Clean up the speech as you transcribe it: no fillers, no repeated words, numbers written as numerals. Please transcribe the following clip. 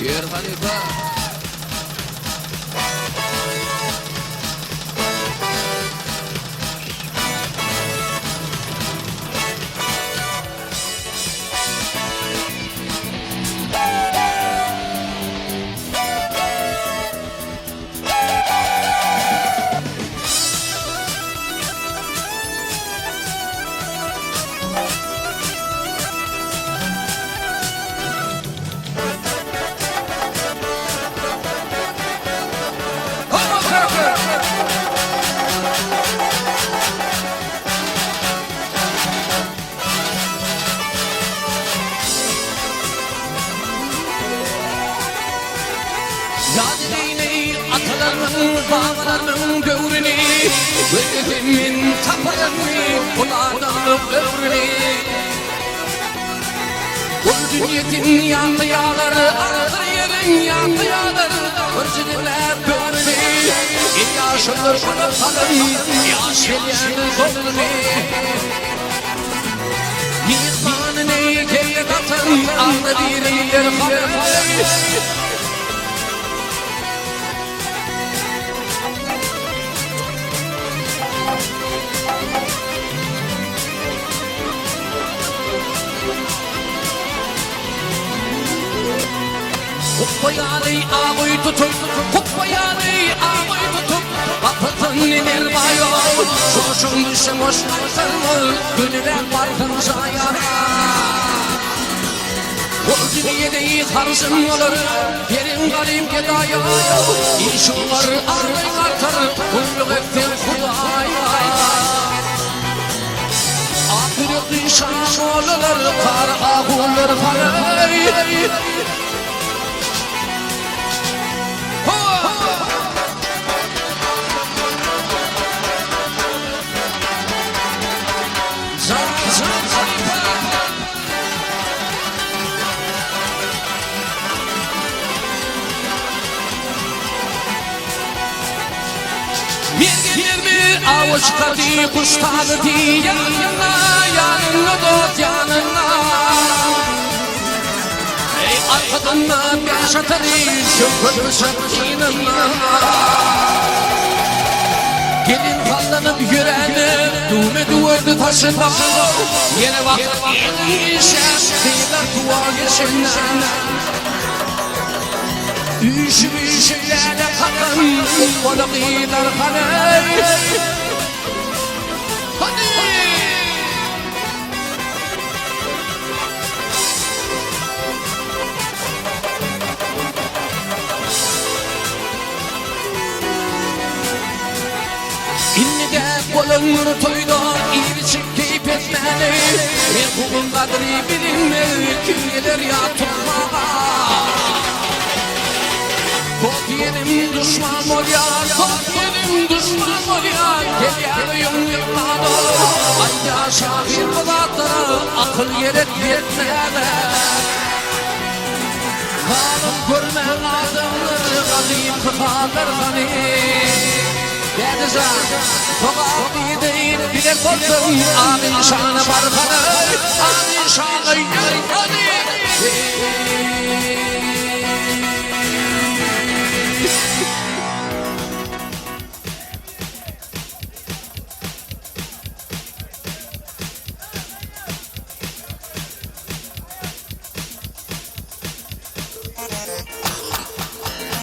Ýer halypa. Ýat edeýin atalarymyň, babalarymyň döwrüni, Gözlesem men taparynmy ol adamlyk ömrüni. Ol dünýesin ýatlaýarlar, agyr ýerin ýatlaýarlar, Birjideläp böwrüni. Eý ýaşulylar gulak salyň, ýaş gelýändir dogruny. Myhmanyny kelle gatan, agza birinler habar. Hupba ýaly agoý tutup, hupba ýaly agoý tutup, Gapysyn iner baýo, Şoşuň düşen goşlarsan ol, Gönüläp barsaň jaýa. Ol dünýede harjyň bolar, Geliň galyň gedaýa, Işiň bar, abraýyň artar, Gulluk etseň Hudaýa. Ak ýürekli şamollalar, Gara ahunlar haraý. Mergenlermi awa çykardy, guş tazydy, Ýanyna, ýanyna dost, ýanyna. Eý, arkasynda bäş atary, Söhbet yzynda. Gelin sallanyp ýöräne, Düwme düwerdi saçyna. Ýene bakyp gelin işe, Gyzlar suwa geçende. Üýşüp-üýşüp läle kakan, Owaly gyzlar hany? Hany? Indi däp bolan bir toýda ir-içip keýp etmäli, Merhumyň gadyry bilinmez, kim geler ýat tutmaga. Dost diýenim duşman bolýar, dost diýenim duşman bolýar, Gelýär öýüň ýykmaga. Aýdýar şahyr bu zatlara akyl gerek ýetmäge. Zalym görmän adamlar gadymky hallar hany? Dädejan, sogap diýdeýin bilen bolsaň, Alyşana bar hany, Alyşana ýör hany.